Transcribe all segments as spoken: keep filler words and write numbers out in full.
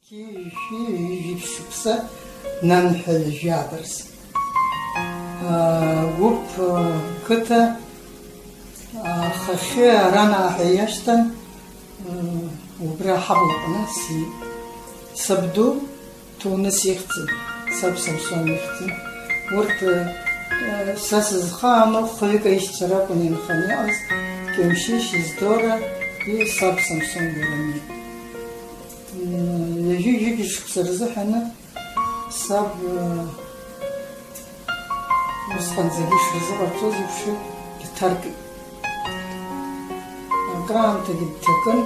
Ҩажәи ҩажәи шықәса нанҳәа ҩажәи ааба рзы. Гәыԥ қыҭа ахахьы аран ааҳәа иашьҭан, убра ҳаблаҟны сиит. Сабду Ҭуныс ихьӡын, саб Самсон ихьӡын. Урҭ, са сызхаану, хҩык аишьцәа ракәын инханы иҟаз, Кьымшьышь, Издора, и саб Самсон Герами. Ҩажәи ҩажәи шықәса рзыҳәаны саб, усҟан зегьы ишырзыҟарҵоз еиԥш, дҭаркит. Акраамҭагьы дҭакын,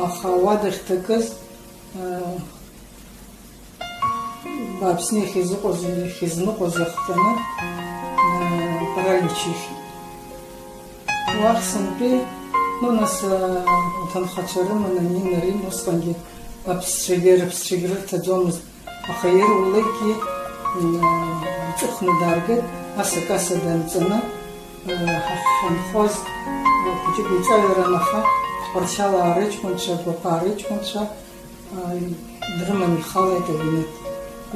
аха уа дахьҭакыз, Аԥсны иахьизыҟаз, иахьизныҟәоз иахҟьаны, паралич ихьит. Уахь сынтәеи, ну, нас, аҭынхацәа рыманы, Нина Рим усҟангьы аԥсцәагьы, рыԥсцәагьы рырҭаӡомызт, аха ируакгьы, м, иҿыхны дааргеит, ас акасса данҵаны, ҳахьынхоз, хәыҷык еиҵаҩран, аха Тҟәарчалаа рыҷкәынцәа, Гәаԥаа рыҷкәынцәа, дрыманы ихалеит аҩны.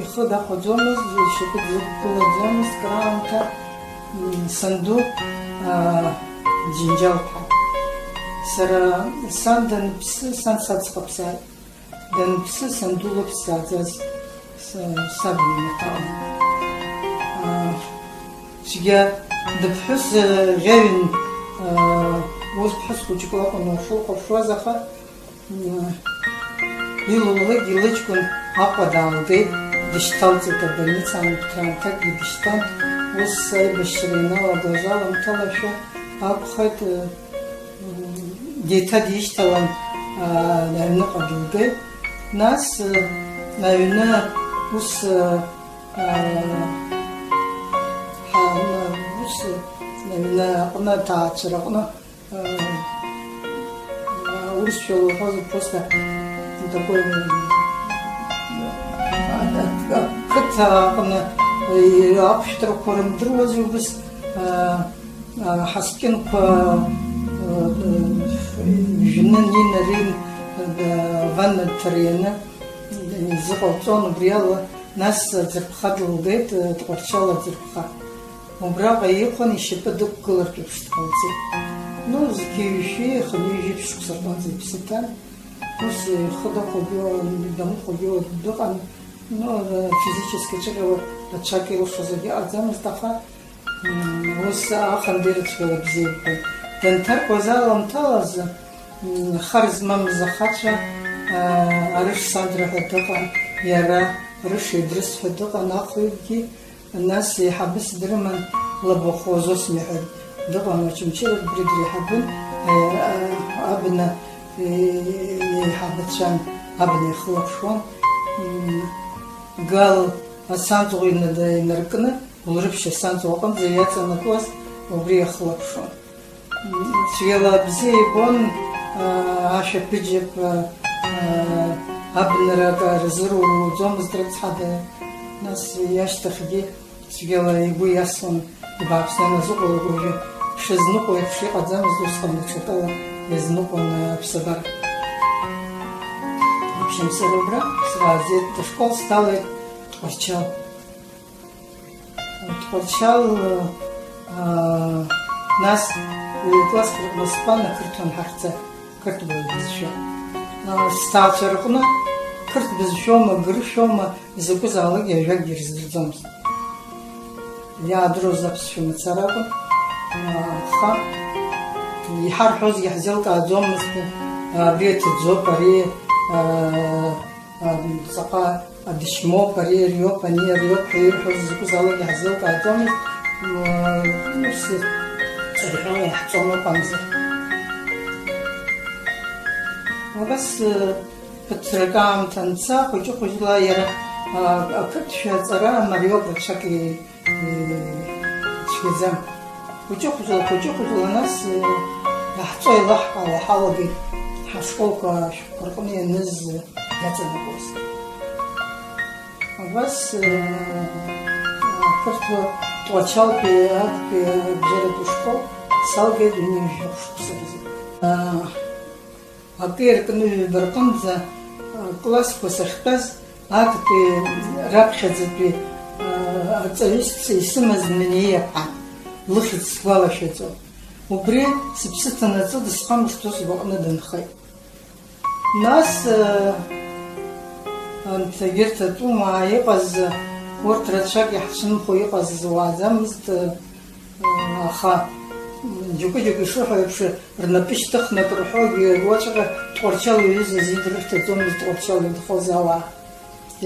Ихы дахәаӡомызт, ишьапы дықәгылаӡомызт краамҭа, м, санду, а, Џьынџьал-ԥҳа. Сара сан данԥсы, сан саӡӷабзааит. Данԥсы, санду лыԥсҭазааз са-, саб иҩнаҭалан. А, цәгьа дыԥҳәыс, а, ӷьаҩын, а, урҭ ԥҳәыс хәыҷык лакәын уахьылхәаԥшуаз, аха, м, илулакгьы лыҷкәын Аҟәа даалгеит, дышьҭалҵеит абольница, аамҭа-аамҭакгьы дышьҭан, ус аибашьра ианалагоз аламҭалашәа акәхеит, а, Деиҭа дишьҭалан, аа, аҩныҟа дылгеит. Нас, э, аҩны ус, э, аа, ҳа-, ус, э, аҩны аҟны, аҭаацәара аҟны, э, аурысшәа лҳәозар, просто такой, э, а, а, ақыҭа аҟны, э, ахәшәтәрақәа рымдыруаз убыс, э, Ҳаскьынқәа, э, э, жәны Нина Рим, э, ванна дҭарианы изыҟалҵон, убри ала, нас аӡырԥха дылгеит, э, Тҟәарчал аӡырԥха. Убраҟа иҟан, ишьапы дықәгылартә еиԥш дҟалҵеит. Ну, зқьи-ҩышәи, хынҩажәи ԥшь шықәса рҟынӡа иԥсы ҭан. Ус ихы дахәагьы, дамыхәагьы дыҟан. Ну, э, физически ҿыӷьуа даҽак илшоз акгьы ыҟаӡамызт, аха М, ус ахандеирцәгьала бзиа иҳәон. Данҭаркуаз аламҭалазы, м, хар змамыз ахацәа, а, Арыш Сандра ҳәа дыҟан, иара Арыш Идрыс ҳәа дыҟан, ахҩыкгьы, нас еиҳабыс дрыман, Лабахәуа Зосми ҳәа дыҟан, Очамчыра убри дреиҳабын, а, а, абна, е, еиҳабацәан, абна ихылаԥшуан. М, Гал асанҵыҟәа ина-, инаркны, Гәылрыԥшь асанҵыҟәа аҟынӡа иаҵанакуаз убри иахылаԥшуан. Цәгьала бзиа ибон, аа, ашәаԥыџьаԥ, аа, абнарак рзыруӡомызт рыцҳада, нас иашьҭахьгьы цәгьала игәы иасуан, ибааԥсны ианазыҟалалак уажәы шызныҟәо еиԥш иҟаӡамызт, усҟан даҽакала иазныҟәон аԥсабара. В общем, сара убра срааӡеит, ашкол сҭалеит Тҟәарчал. Тҟәарчал, аа, нас ҩ-класск рҟны стәан, ақырҭуан ҳахьӡ, қырҭбаҩ бызшәа. Аа, сҭаацәа рҟны қырҭ бызшәоума, гыршәоума, изакәызаалакгьы ажәакгьы ирыздырӡомызт. Иаадыруаз аԥсшәа мацара акәын, аа, аха иҳарҳәозгьы ҳзеилкааӡомызт, абри аҭыӡоуп, ари, аа, Ам, ҵаҟа адышьмоуп, ари ариоуп, ани ариоуп ҳәа ирҳәоз закәызаалак иаҳзеилкааӡомызт, м, ус ҵарҳәала иаҳҵон ыҟамзар. Абас, э, ԥыҭрак аамҭа анца, хәыҷы-хәыҷла иара, а, ақырҭшәа аҵара амариоуп рацәак и-, Цәгьаӡам. Хәыҷы-хәыҷла, хәыҷы-хәыҷла, нас, э, иаҳҵо еилаҳкаауа ҳалагеит ҳашколқәа ашәҟәқәа рҟны ианыз, э, иаҵанакуаз. Абас, э, ақырҭуа Тҟәарчалтәи актәи абжьаратәи школ салгеит ҩынҩажәа шықәса рзы. Акы иаркны ҩба рҟынӡа, а, Классқәа сахьтәаз, актәи раԥхьаӡатәи, аа, аҵаҩыс исымаз Минеиа ҳәа, лыхьӡ сгәалашәаӡом. Убри сыԥсы ҭанаҵы дысхамышҭуа сгәаҟны дынхеит. Нас, аа, анҭ егьырҭ атәымуаа иҟаз, урҭ рацәак иаҳцәымӷу иҟаз зуааӡамызт, аа, аха, м, џьоукы-џьоукы ишырҳәо еиԥш, рнапы шьҭыхны акрырҳәогьы, уаҵәҟьа Тҟәарчал иҩыза зегь дрыхьӡаӡомызт Тҟәарчал инхоз ауаа.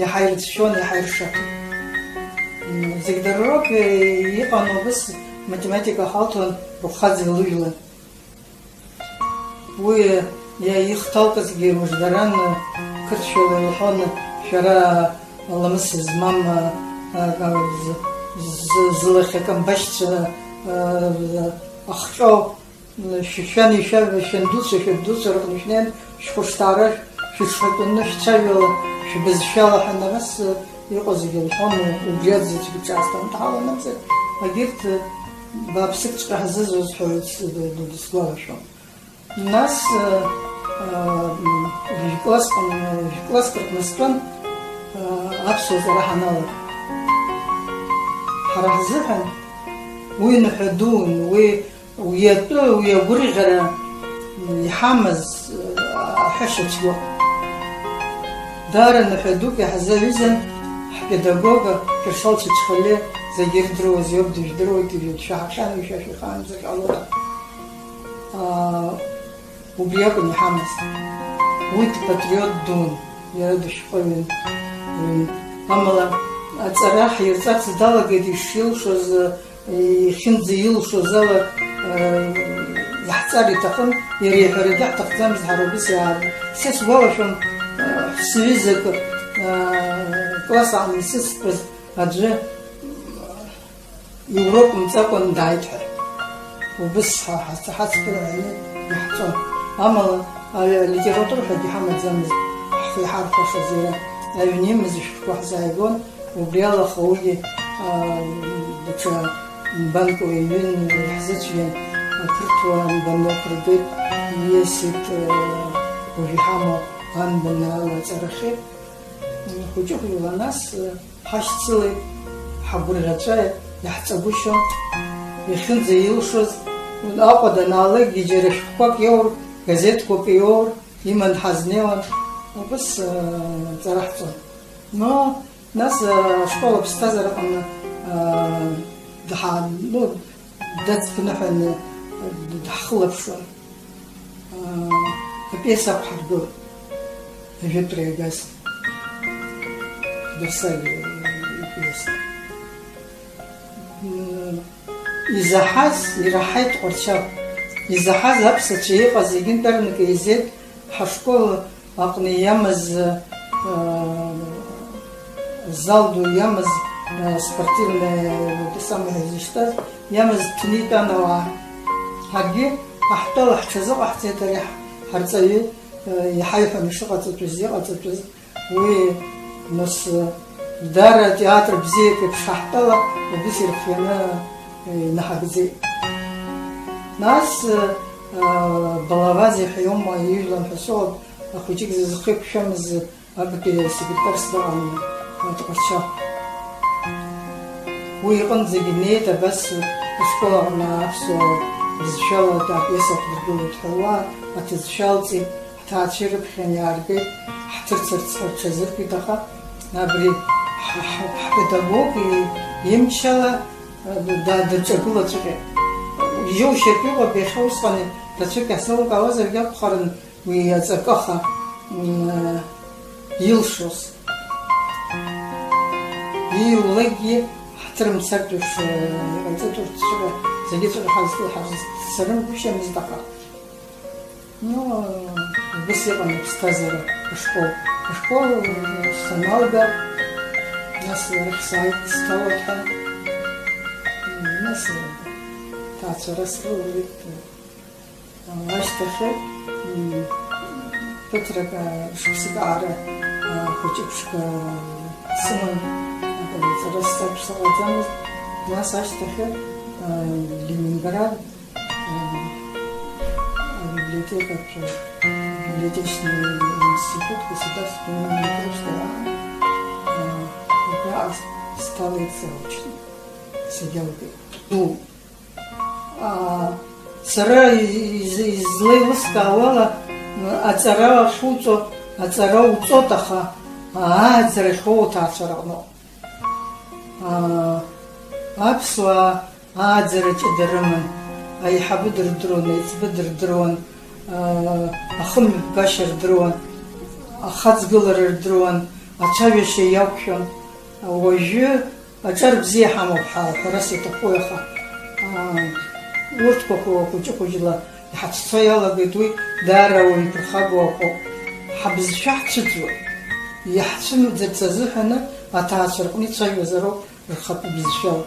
Иаҳа ирыцәшәон, иаҳа иршаҭон. М, зегь дара роуп, э, иҟан убыс, математика ҳалҭон, рхаҵа илыжәлан. Уи иа-, ихҭалкызгьы мыждаран, қырҭшәала илҳәон, шәара ламыс змам, а, а, з-, з-, зылахь акамбашьцәа, а, ахҟьо, шәан ишәа-, шәандуцәа, шәабдуцәа рыҟны шәнеин, шәхәышҭаара шәыҽҳәатәаны шәцәажәала, шәбызшәала ҳәа, нас, иҟоу зегьы лҳәон, убри азаҵәык ҿаасҭа анҭаҳалан акәзар, агьырҭ бааԥсыкҵәҟьа ҳзызуз ҳәа сгәалашәон. Нас, э, э, жәкласск, м, жәкласск рҟны стәан, э, аԥсуа ҵара ҳаналага. Ҳара ҳзыҳәан уи ныҳәа дуун, уи, уи атәы, уи агәырӷьара, м, иҳамаз, э, аҳәашьа цәгьоуп. Даара ныҳәа дук иаҳзаҩызан ҳпедагог Кьыршал Чачхалиа, зегьы ирдыруаз иоуп, дыжәдыруеит, ижәҩа шәаҳахьан, ишәа шәихаанӡа ҟалода. Аа, убри акәын иҳамаз. Уи дпатриот дуун, иара дышәҟәыҩҩын. Амала, аҵара ҳирҵарц далагеит ишилшоз, ихьынӡаилшоз ала, иаҳҵар иҭахын, иара иҳәарагьы ҳҭахӡамызт, ҳара убас иаабон. Са сгәалашәом, сҩызак, класс аҟны исыцтәыз аӡәы, Иурок мҵакәан дааит ҳәа. Убыс ҳа, ҳа, ҳацԥыра ҳәа иаҳҵон. Амала, аҩ-, алитература ҳәагьы ҳамаӡамызт, ҳхы иҳархәашаз иара. Аҩн имаз ишәҟәқәа ҳзааигон, убри ала аха уигьы, аа, даҽа нбанк уаҩын иаҳзыцәгьан, ақырҭуа нбаны ақәыргеит, ииасит, аа, уажә иҳамоу анбанала аҵарахьы. Хәыҷы-хәыҷла нас, ҳашьцылеит, ҳагәырӷьаҵәа иаҳҵагәышьон, иахьынӡаилшоз, Аҟәа данаалакгьы џьара шәҟәқәак иоур, газеҭқәак иоур, иман ҳазнеиуан, убыс, э, ҵара ҳҵон. Но, нас, э, ашкол аԥсҭазаараҟны, э, дҳа-, ну, дацԥныҳәаны, э, дҳхылаԥшуан. Апиеса ақәҳаргылеит, ажәытәра иагаз Дарсаги ипиеса. Изаҳаз ираҳаит Тҟәарчал. Изаҳаз аԥсацәа иҟаз зегьы нтәарнак еизеит ҳашкол аҟны иамаз, э, зал ду иамаз, э, спортивная, это самое, изышьҭаз, иамаз ҭны итәан ауаа. Ҳаргьы аҳтәала ҳҽазыҟаҳҵеит ари ҳ-, ҳарҵаҩы, э, иҳаиҳәон ишыҟаҵатәыз, иҟаҵатәыз. Уи, нас, э, даара атеатр бзиак еиԥш ҳаҳтәала убыс ирхианы, э, инаҳагӡеит. Нас, э, э, Балаваз иаҳәа иоума ижәлан ҳәа соуп, ахәыҷык зызхеиқәшәамыз Актәи асекретарс дыҟан, Тҟәарчал. Уи иҟынӡагьы днеит, абас ашкол аҟны аԥсуа бызшәала апиеса ҳдыргылоит ҳәа, уа аҭыӡшәа алҵит, ҳҭаацәа ирыԥхьан иааргеит, ҳҭырцарц ҳәа рҽазыркит, аха абри ҳ-, ҳ-, ҳпедагог и-, имчала, да-, дырҿагылаҵәҟьеит. Џьоушьартә иҟоуп иахьа усҟан, рацәак иаҳзеилкаауазаргьы акәхарын, Уи аҵакы аха, м, илшоз. Ииулакгьы ҳҭырымцартә еиԥш, э, иҟаиҵеит урҭ ҵәҟьа, зегьы ҵәҟьа ҳазҭ-, ҳазцарымгәышьамызт аха. Ну, убыс иҟан аԥсҭазаара ашкол. Ашкол, э, саналга, нас лара ҳзааит, сҭалоит ҳәа. М, нас, э, ҭаацәара срылалеит. Ашьҭахьы, м, ԥыҭрак, а, шықәсык аара, а, хәыҷык ԥшқа сыман, акы лҵара сцап сыҟаӡамызт. Нас ашьҭахьы, а, Ленинград, а, абиблиотекаҿы, а, Библиотечный институт государственный Михайловская, а, убра сҭалеит заочно. Сагьалгеит. Ду. А, сара из-, излеилыскаауала, аҵара шуҵо, аҵара уҵот, аха ааӡара ахьоу уҭаацәа рҟноуп. А, аԥсуаа ааӡара ҷыда рыман, аиҳабы дырдыруан, аиҵбы дырдыруан, а, ахымҩаԥгашьа рдыруан, ахаҵгылара рдыруан, ацәажәашьа иақәшәон. Уажәы аҿар бзиа ҳамоуп ҳәа аҳәарас иҭаху, аха, а, урҭқәа хәы-, хәыҷы-хәыҷла иҳацәцо иалагеит, уи даара ауаҩы иԥырхагоу акоуп. Ҳабызшәа ҳцәыӡуеит. Иаҳцәымӡырц азыҳәаны аҭаацәа рҟны ицәажәозароуп рхатәы бызшәала.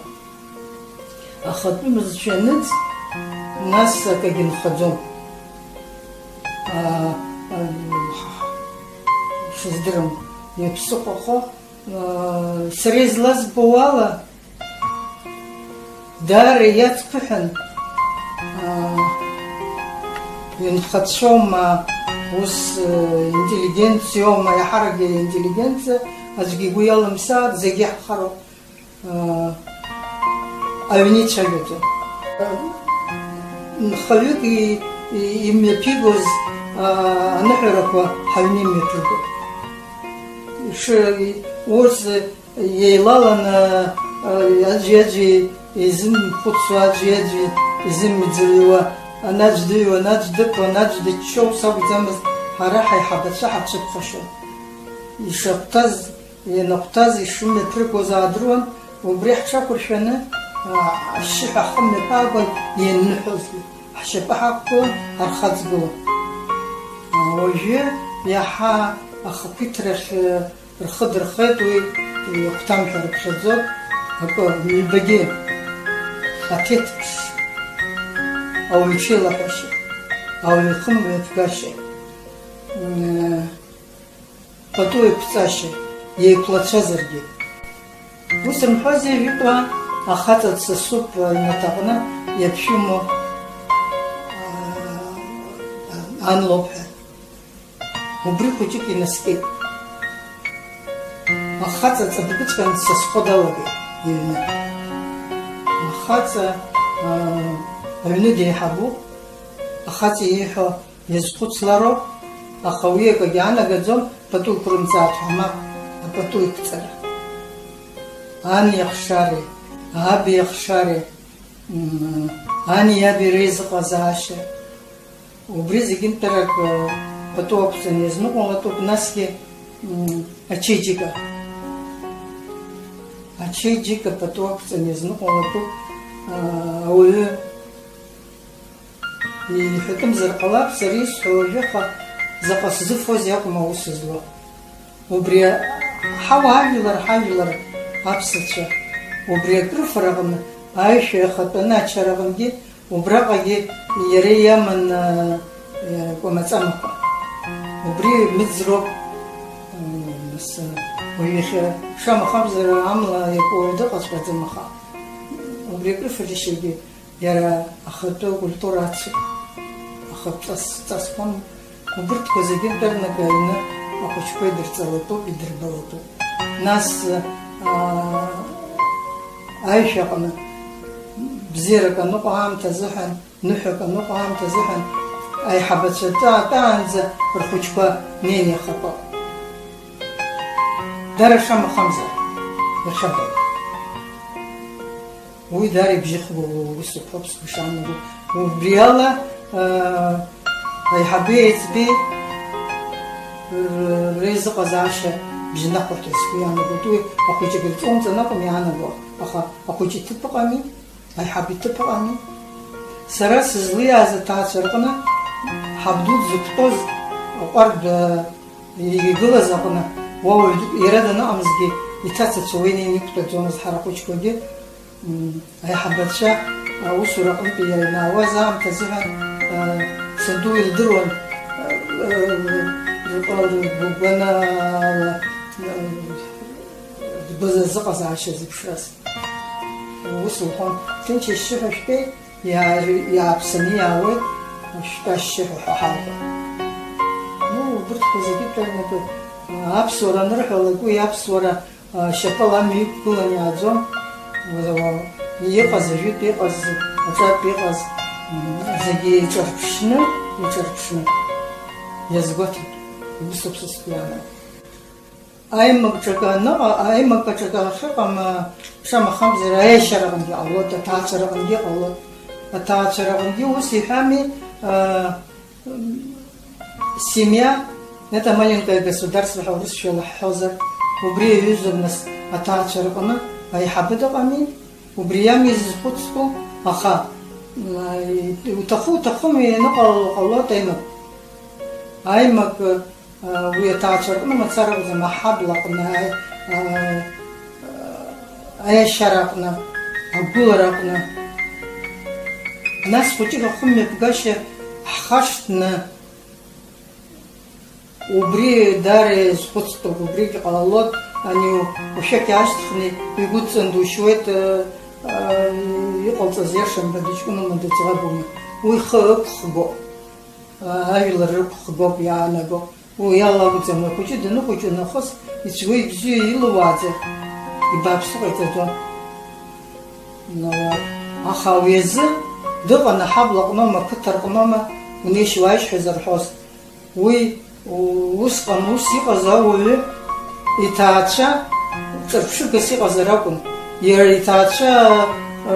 Ахатәы бызшәа аныӡ, нас акагьы нхаӡом. Аа, аа, сыздырам, иаԥсыхәахо, аа, сара излазбо ала, даара иацԥыҳәан, аа, инхацәоума, ус, э, интеллигенциоума, иаҳарак аинтеллигенциа аӡәгьы игәы иалымсааит, зегьы ҳхароуп. Аа, аҩны ицәажәаӡом. Нхаҩык и-, и-, имҩаԥигоз, аа, аныҳәарақәа ҳаҩны имҩаԥыргон. Шы-, урҭ еилаланы, аа, аӡәи-аӡәи изымхәыцуа, аӡәи-аӡәи изымӡырҩуа, анаӡә дыҩуа, анаӡә дықәло, анаӡә дыччо, ус акәӡамызт, ҳара ҳаиҳабацәа ҳацәыԥхашьон. Ишахәҭаз Ианахәҭаз ишымҩаԥыргоз аадыруан, убри ҳҽақәыршәаны, а, ашьшьыҳәа ҳхы мҩаԥаагон ианныҳәозгьы, ҳшьапы ҳақәгылан, ҳархаҵгылон. А, уажәы иаҳа ахақәиҭрахь, э, рхы дырхеит, уи ихәҭам ҳәа рыԥхьаӡоит, акы, ҩбагьы, аҭеҭԥш, ауаҩ иҽеилаҳәашьа, ауаҩ ихы мҩаԥгашьа. М, Пату еиқәҵашьа, еиқәлацәазаргьы. Ус рымҳәозеи, жәытәла ахаҵа дсасуп аҩнаҭаҟны иаԥшәымоу, аа, ан лоуп ҳәа. Убри хәыҷык инаскьеит. Ахаҵа ҵабгыҵәҟьан дсасхо далагеит иҩны. Ахаҵа, аа, аҩны деиҳабуп. Ахаҵа ииҳәо иазхәыцлароуп, аха уи акагьы анагаӡом, пату иқәрымҵааит ҳәа, мап, апату иқәҵара. Ани ахшареи, аби ахшареи, м, ани иаби реизыҟазаашьа. Убри зегьынтәарак, э, пату ақәҵаны иазныҟәалатәуп, насгьы, м, ачеиџьыка. Ачеиџьыка пату ақәҵаны иазныҟәалатәуп, а, ауаҩы. Иҳәатәымзар ҟалап, сара исҳәо уажәы, аха заҟа сзыфозеи акәым аус злоу. Убри ҳауаажәлар, ҳажәлар аԥсацәа, убри акрыфараҟны, аишәа иахатәаны ачараҟынгьы, убраҟагьы иара иаман, а, а, кәамаҵамақәа. Убри мыӡроуп, м, нас, уаҩ иахьа, шамахамзар, амла иакуа дыҟаҵәҟьаӡам, аха убри акрыфарашьагьы Иара ахатәы акультура ацуп, ахатә ҵас, ҵасқәан, убырҭқәа зегьы дырнага аҩны ахәыҷқәа идырҵалатәуп, идырбалатәуп. Нас, аа, аишәаҟны бзиарак аныҟоу аамҭа азыҳәан, ныҳәак аныҟоу аамҭа азыҳәан, аиҳабацәа атәы атәаанӡа рхәыҷқәа неины иахатәоуп. Дара шамахамзар, иахьабалак. Уи даара ибжьы хгоу усуп ҳәа сгәы шаанагоу. Убри ала, аа, аиҳаби аиҵби р-, реизыҟазаашьа бжьнахырҭа сгәы иаанагоит. Уи ахәыҷы дырҵонҵан акәым иаанаго, аха ахәыҷы иҭыԥ ыҟами, аиҳабы иҭыԥ ыҟами. Сара сызлиааз аҭаацәа рҟны ҳабду дзықәтәоз аҟәардә, аа, игылаз аҟны, уа уаҩ дук иара даныҟамызгьы, иҭацацәа уи инеины иқәтәаӡомызт ҳара ахәыҷқәагьы. М, аиҳабацәа аусура аҟынтәи иара ианаауаз аамҭазыҳәан, а, санду илдыруан, а, а, гәанаала, а, дгәазазыҟазаашьа зыԥшраз. Ус лҳәон, ҭынч ашьшьыҳәа шәтәеи, иаа-, иааԥсаны иаауеит, шәтәа ашьшьыҳәа ҳәа ҳалҳәон. Урҭқәа зегьы ҭәа-, аԥсуара анырҳәалак, уи аԥсуара, а, шьапала амҩа иқәгылан иааӡом. Уара, уара, иҟаз, ажәытә иҟаз, аҵартә иҟаз, м, зегьы еиҿарԥшны, еиҿарԥшны иазгәаҭеит, иусуп са сгәы иаанагоит. Аимак ҿакы аныҟа-, аимак аҿакы ахьыҟам, а, шамахамзар, аиашьараҟынгьы ҟалоит, аҭаацәараҟынгьы ҟалоит. Аҭаацәараҟынгьы ус иҳәами, а, Семья — это маленькое государство ҳәа урысшәа лаҳҳәозар, убри иаҩызоуп нас аҭаацәа рҟны аиҳабы дыҟами, убри иами изызхәыцтәу, аха, м, уҭаху уҭахым ианыҟало ҟалоит аимак. Аимак, а, уи аҭаацәа рҟны мацара акәӡам, аҳабла аҟны, а, а, аиашьара аҟны, агәылара аҟны. Нас хәыҷык ахымҩаԥгашьа ҳхашҭны, убри даара иазхәыцтәуп, убригь ҟалалоит, ани ушәақь аашьҭхны игәыдҵан душьуеит, э, э, иҟалҵаз иашам, ҳәа дыҷкәыноума, дыӡӷабума, уи ихы ықәхгоуп, э, ажәлар рықәхгоуп иаанаго. Уи ала акәӡам, ахәыҷы даныхәыҷу нахыс ицәгьоу ибзиоу илуааӡа ибааԥсы ҟаиҵаӡом. Аха уи азы дыҟан аҳабла аҟноума, ақыҭа рҟноума, унеишь-уааишь ҳәа зарҳәоз. Уи усҟан ус иҟаз ауаҩы иҭаацәа ҿырԥшыгас иҟазар акәын. Иара иҭаацәа, э,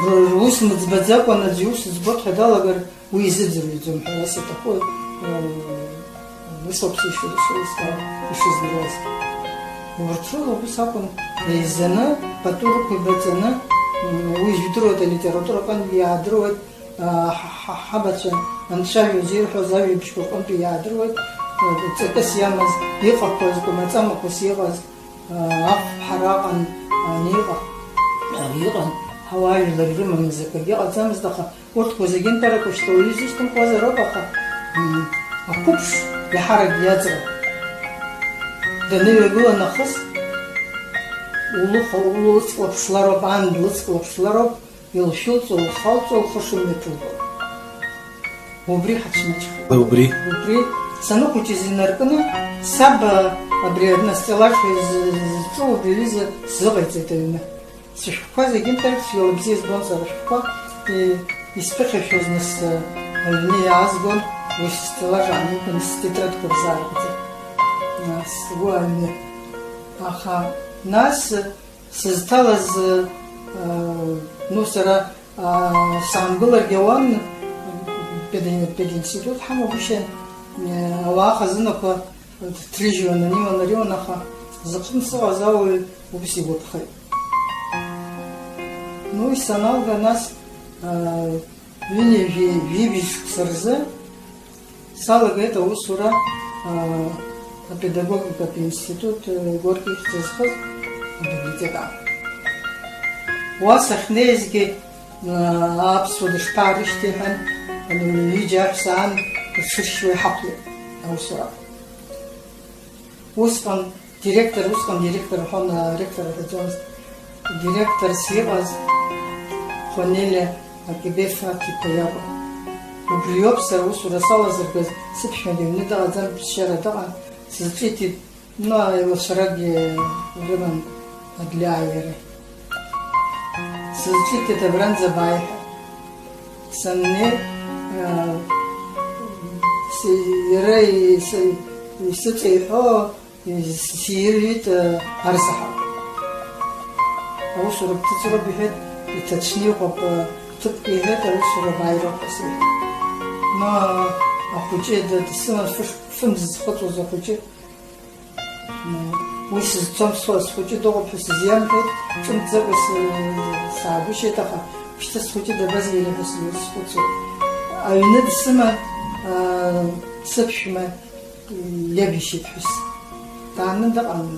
р-, рус мыӡбаӡакәан аӡәы иус збоит ҳәа далагар, уи изыӡырҩӡом ҳәа ас иҭаху, э, усоуп ишызгауа, ишыздыруаз. Урҭ рыла убыс акәын, еизаны, пату рықәибаҵаны, м, уи жәдыруеит, алитература аҟынтәгьы иаадыруеит, а, ҳа-, ҳа-, ҳабацәа анцәажәоз ирҳәоз ажәабжьқәа рҟынтәи иаадыруеит, э, ҵакыс иамаз, иҟақәаз, кәамаҵамақәас иҟаз, Ахәԥҳара аҟан, ани иҟан, ани иҟан, ҳауаажәлар ирымамыз акгьы ҟаҵамызт, аха урҭқәа зегьы нтәарақәа шьҭа уаҩы изышьҭымхуазароуп, аха, м, ақәыԥш иаҳаракгьы иаҵра даныҩагыла нахыс, улыхәа, улыцклаԥшлароуп, ан длыцклаԥшлароуп, илшәылҵо, лхалҵо, лхы шымҩаԥылго. Убри ҳацәмыцхәит. Убри. Убри саныхәыҷыз инаркны, саб, а, абри ари астеллаж ҳәа изы-, зҿу убри аҩыза сзыҟаиҵеит аҩны. Сышәҟәқәа зегьы нҭаркны, сҩала бзиа збон сара ашәҟәқәа, и-, исԥыхьашәоз нас, а, аҩны иаазгон, уи сыстеллаж аанылкыланы стетрадқәа рзааргеит. А, сгәы аҩны. Аха нас, Сызҭалаз, э, ну, сара, а, саангыларгьы ауан, педин-, пединститут ҳамагәышьан, э, ауаа хазынақәа дҭрыжьуан, аниуан, ариуан, аха зыҟны сыҟаз ауаҩ убас игәаԥхеит. Ну, исаналга нас, а, ҩынҩажәи жәибжь шықәса рзы, Салагеит аусура, а, апедагогикатә институт, э, Горки ихьӡ зхыз абиблиотека. Уа сахьнеизгьы, а, аԥсуа дышԥаарышьҭеи ҳәан, ҩыџьа аҳәса аан рҽыршьуа иҳақәлеит аусура. Усҟан Директор, усҟан директор ҳәа, а, ректор рҳәаӡомызт. Директорс иҟаз Хонелиа Акибефаҭ иԥа иакәын. Убриоуп сара усура салазыргаз, сыԥшәма дыҩны дыҟаӡам, ԥсшьара дыҟан, сызҿиҭит, ну, еилашаракгьы рыман Адлиааи иареи. Сызҿиҭит абранӡа бааи ҳәа. Саннеи, а, си-, иара ис-, исыҵеиҳәо, Сиҩит, э, арзаҳал. Аусура бҭыҵроуп, иҳәеит, иҭацәны иҟоуп, э, ҭыԥк, иҳәеит, аусура бааироуп ҳәа сиҳәеит. Ма ахәыҷы д-, дсыман фышк-, фымз зхыҵуаз ахәыҷы. М, уи сызцом, схәыҷы дыҟоуп ҳәа сызиамҳәеит, ҿымҭӡакәа сы-, саагәышьеит, аха шьҭа схәыҷы дабазеилеи ҳәа сызхәыцуеит. Аҩны дсыман, аа, сыԥшәма. Лебишь иԥҳәыс дааны дыҟан.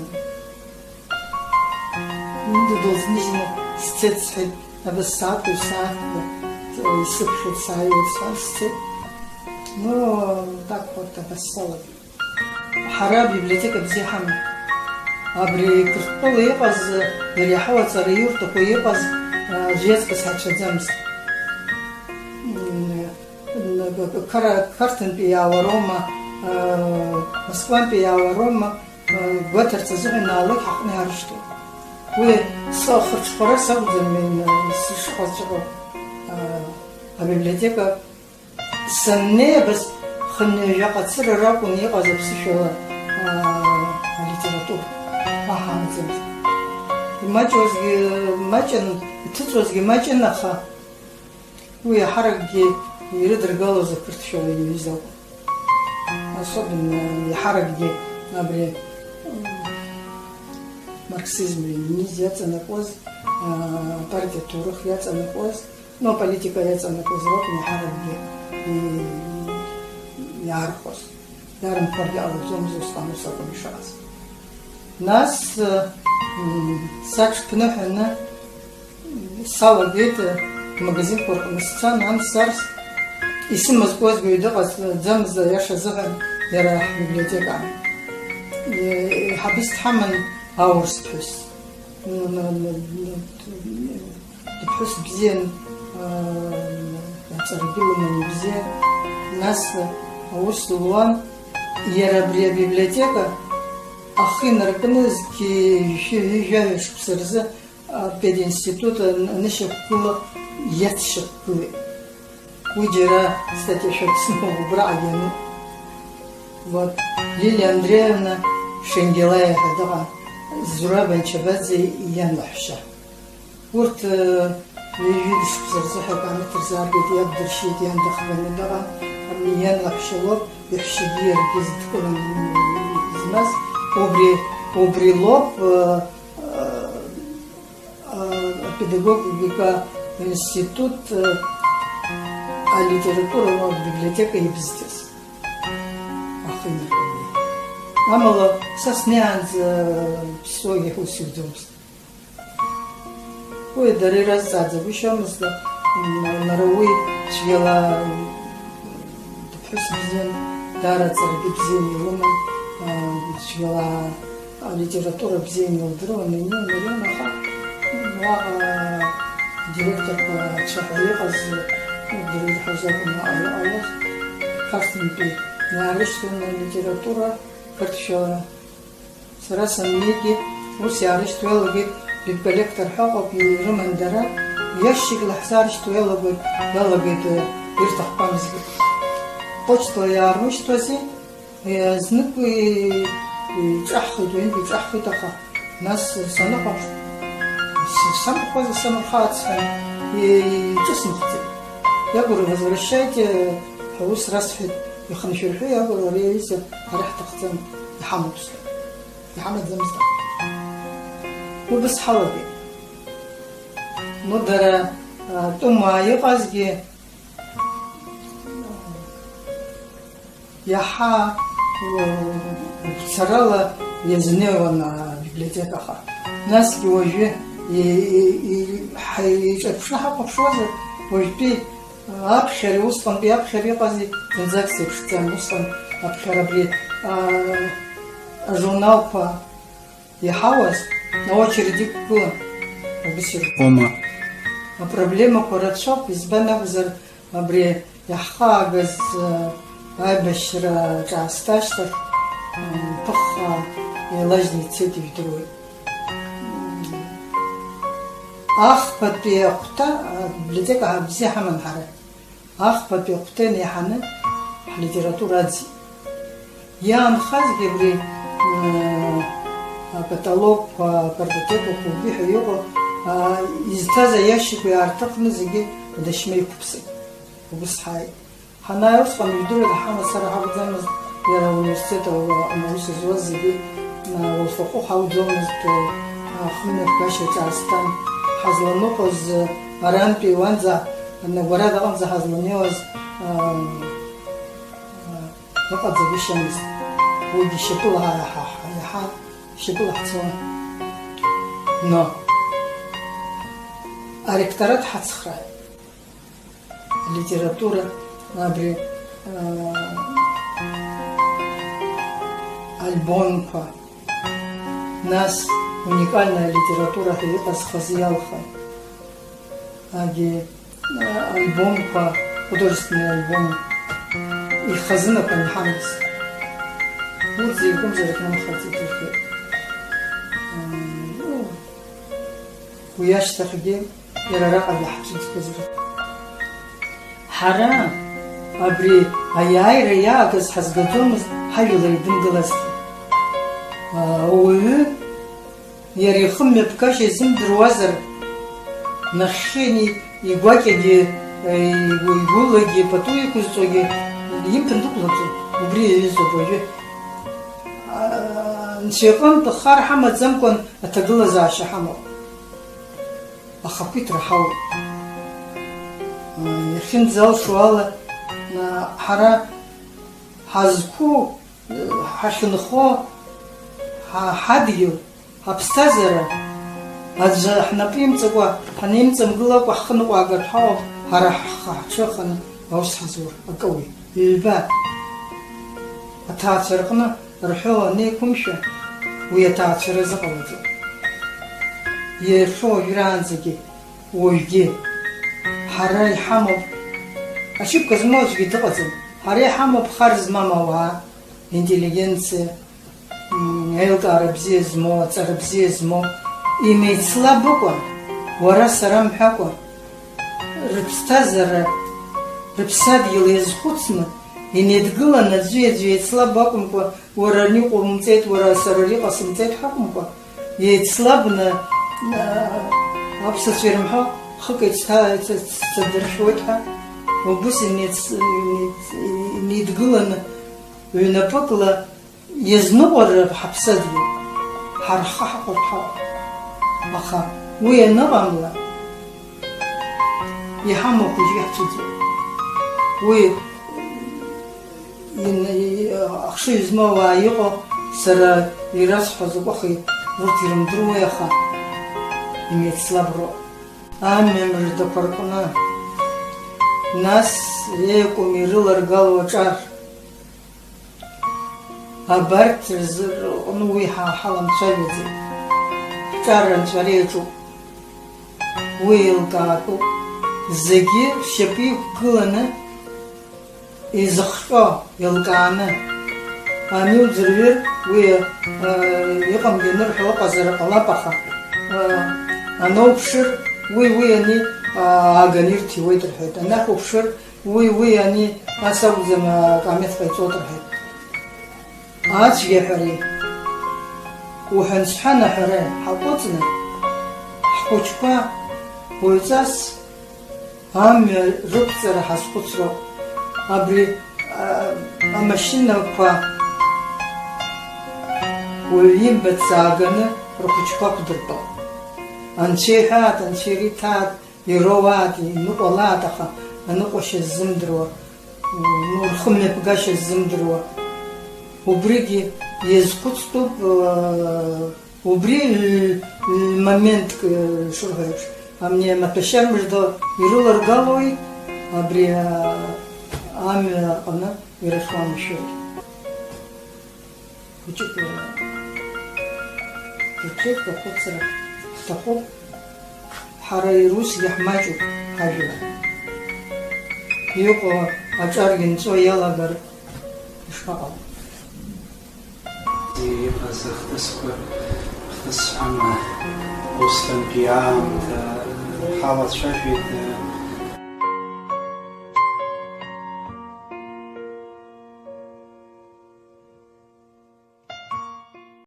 Ҩымҭа дылзныжьны сцеит, сҳәеит, абас сааҭ, ҩ-сааҭ исыԥхьеит, сааиуеит, сҳәан, сцеит. Ну, так вот, абас салагеит. Ҳара абиблиотека бзиа ҳаман. Абри Қырҭтәыла иҟаз, иара иаҳау аҵараиурҭақәа иҟаз, а, аӡә иаҵкыс ҳацәаӡамызт. М, Н-, Қара-, Қарҭынтәи иаауа роума, аа, Москвантәи иаауа роума, аа, гәаҭарц азыҳәан аалықь ҳаҟны иҳарышьҭуеит. Уи са хырҽхәара сакәӡам, ин-, сышыҟаҵәҟьо, аа, абиблиотека саннеи абас хынҩажәа ҟацара ракәын иҟаз аԥсышәала, аа, алитература. Уаҳа амаӡамызт. Имаҷуазгьы маҷын, иҭыҵуазгьы маҷын, аха уи иаҳаракгьы ирыдыргалоз ақырҭшәала иҩыз акәын. Особенно иаҳаракгьы абри, м, марксизм-ленинизм иаҵанакуаз, а, апартиа ҭоурых иаҵанакуаз, ну, аполитика иаҵанакуаз ракәын иаҳаракгьы и-, иаархәоз. Иаарымхәаргьы ҟалаӡомызт усҟан ус акәын ишыҟаз. Нас, м, саҽԥныҳәаны салагеит, м, магазинқәа рҟны сцан, ан сцарц, исымазкуаз уаҩ дыҟаӡамызт, аиаша азыҳәан, иара ҳбиблиотекаан. Е-, еиҳабыс дҳаман аурыс ԥҳәыс. Н-, н-, н-, н-, Иԥҳәыс бзиан, аа, аҵарагьы лыман ибзиан. Нас аус луан, иара абри абиблиотека ахы инаркны зқьи жәшәи ҩажәа шықәса рзы апединститут ан-, анышьақәгыла иацшьақәгылеит. Уи џьара статиа шәак сымоуп убраҟагь иануп. Вот, Лилиа Андреевна Шенгелаиа ҳәа дыҟан, Зураб Анчабаӡе иан лаҳәшьа. Урҭ, э, ҩажәи шықәса рзы ҳәа акаамеҭ рзааргеит, иаб дыршьит, иан дахганы дыҟан, абни иан лаҳәшьа лоуп, иаҳәшьагьы иаргьы зыдкыланы змаз, убри, убри лоуп, э, э, э, апедагогика институт, э, алитература, ну, абиблиотека ибзиаз. Ахы инаркны. Амала, са снеиаанӡа ԥсуагьы ус иуӡомызт. Уи дара иразҵааӡагәышьамызт, м, лара уи цәгьала, м, дыԥҳәыс бзиан, даара аҵарагьы бзианы илыман, м, цәгьала алитература бзианы илдыруан, инеин, иреиуан, аха, м, уаҟа адиректорқәа ацәаҳәа иҟаз, м, дара ирҳәоз акәын уаҟа иҟалоз. Қарҭынтәи иаарышьҭуан алитература, қырҭшәала. Сара саннеигьы, ус иаарышьҭуа иалагеит, редколлектор ҳәа ыҟоуп, ирыман дара, иашьцәагьы лаҳзаарышьҭуа иалагоит, иалагеит, э, ирҭахқәамызгьы. Почтала иаармышьҭуази, э, знык уи иҿаҳхит, ҩынтә иҿаҳхит, аха нас саныхәаԥш, с-, самырхәазар самырхааит сҳәан, и-, иҿысымхӡеит. Иагәра возвращайте ҳәа ус расҳәеит, ихынҳәырҳәы иагәра лара иҩыза ара ҳҭахӡам, иҳамоуп сҳәеит. Иҳамаӡамызт. Убас ҳалагеит. Ну, дара, а, тәымуаа иҟазгьы, иаҳа, у-, гәцарала иазнеиуан абиблиотекаҟа. Насгьы уажәы и-, и-, и-, ҳа-, иҿырԥшны ҳахәаԥшуазар, уажәтәи Аԥхьареи усҟантәи аԥхьара иҟази зынӡак сеиԥшӡам. Усҟан аԥхьара абри, аа, ажурналқәа иаҳауаз аочередь иқәгылан. Убыс ирҳәон. Ома. Апроблемақәа рацәоуп, избан акәзар, абри иаҳхаагаз, аа, аибашьра ҿаасҭа ашьҭахь, м, ԥыхха еилажьны ицеит, ижәдыруеит. М, ахԥатәи ахәҭа, абиблиотека бзиа ҳаман ҳара. Ахԥатәи ахәҭа инеиҳаны ҳлитература аӡит. Иаанхазгьы абри, м, акаталогқәа, акартотекақәа убри ҳәа иҟоу, а, изҭаз аиашьыкәа иаарҭыхны зегьы адашьма иқәыԥсеит. Убыс ҳааит. Ҳанааи усҟан ижәдыруеит, ҳамацара ҳакәӡамызт, иара ауниверситет аҟны аус зуаз зегьы, а, уалфахәы ҳауӡомызт, а, хымҩаԥгашьа ҿаасҭан. Ҳазланыҟәоз, а, арантәи уанӡа, Нагәарада аҟынӡа ҳазланеиуаз, а, а, ыҟаӡагәышьамызт. Уигьы шьапыла ҳа, ҳа, ҳа, иаҳа шьапыла ҳцон. Но аректорат ҳацхрааит. Алитература, абри, аа, альбомқәа, нас уникальная литература ҳәа иҟаз хазы иалхын. Агьи, аа, альбомқәа, художественный альбом. ихазынақәан иҳамаз. Урҭ зегьы акәымзаргьы амхаӡеит рҳәеит. Уи ашьҭахьгьы иара араҟа иаҳцәыӡқәаз ры-, ҳара абри аиааира иаагаз ҳазгаӡомызт, ҳажәлар идымгылазҭгьы. Ауаҩы иара ихымҩаԥгашьа изымдыруазар, нахьхьи игәакьагьы, игәылагьы пату иқәызҵогьы имԥын дықәлаӡом, убри иаҩызоуп уажәы. Анцәа иҟынтә хар ҳамаӡамкәан аҭагылазаашьа ҳамоуп. Ахақәиҭра ҳауеит. Иахьынӡалшо ала, ҳара ҳазқәу, ҳахьынхо, ҳа-, ҳадгьыл, ҳаԥсҭазаара аӡәы ҳнапы имҵакәа, ҳанимҵамгылакәа ҳхы ныҟәаагартә ҳауп, ҳара ҳхы-ҳҿы аханы аус ҳазур акы ауеит. Ҩба, аҭаацәа рҟны рҳәо анеиқәымшәа, уи аҭаацәара зыҟалаӡом. Иахьа уажәраанӡагьы, уажәгьы ҳара иҳамоуп, ачыԥка змоу аӡәгьы дыҟаӡам, ҳара иҳамоуп хар змам ауаа, интеллигенциа, м, аилкаара бзиа змоу, аҵара бзиа змоу, имеицлабыкәа, уара сара мҳәакәа, рыԥсҭазаара, рыԥсадгьыл иазхәыцны, инеидгыланы аӡәи аӡәи еицлаб акәымкәа, уара ани уҟоумҵеит, уара сара ари ҟасымҵеит ҳакәымкәа, еицлабны, а, аԥсацәа ирымҳәо, хык еицҭа-, еицҭадыршәуеит ҳәа, убыс инеиц-, инеиц-, инеидгыланы, ҩнапыкла иазныҟәар ҳаԥсадгьыл, ҳара ҳхы ҳахәарҭоуп. Аха уи аныҟамла, иҳамоу хәыҷгьы ҳцәыӡуеит. Уи ин-, и-, ахшыҩ змоу ауаа иҟоу, сара ирасҳәо закәыхи, урҭ ирымдыруеи, аха имеицлаброуп. Амҩа мыждақәа рҟны, нас еикәым ирыларгало аҿар. Абарҭ рзы, рҟны уи ҳа-, ҳаламцәажәаӡеит. Ҳҿар анҵәара иаҿуп. Уи еилкаатәуп. Зегьы ршьапы иқәгыланы изыхҟьо еилкааны. Ани уӡырҩыр, уи, э, иҟамгьы анырҳәо ыҟазар ҟалап, аха, э, анауԥшыр, уи, уи ани, э, ааганы ирҭиуеит рҳәеит. Анахь уԥшыр, уи, уи ани ас акәӡам, акы амеҭ ҟаиҵоит рҳәеит. Ацәгьаҳәареи уҳәан-сҳәан аҳәареи ҳаҟәыҵны, ҳхәыҷқәа уаҩҵас амҩа рықәҵара ҳазхәыцроуп. Абри, а, амашьынақәа уаҩ имбац ааганы рхәыҷқәа ақәдыртәоуп. Анцәа иҳәаат, анцәа ириҭаат, ироуаат, иныҟәалаат, аха аныҟәашьа ззымдыруа, ну, рхымҩаԥгашьа ззымдыруа. Убригьы иазхәыцтәуп, э, убри, э, моментк, э, шырҳәо еиԥш, амни амаҭәашьар мыжда ирыларгалои, абри, э, амҩа аҟны ирыхьуамашәоит. Хәыҷык, хәыҷык ахәыцра ҳҭахуп. Ҳара ирусгьы ҳмаҷуп ҳажәлар. Иҟоу аҿаргьы нҵәо иалагар ишԥаҟало? Иҟаз ахҭысқәа, ахҭысҳәама, усҟантәи аамҭа ҳалацәажәеит,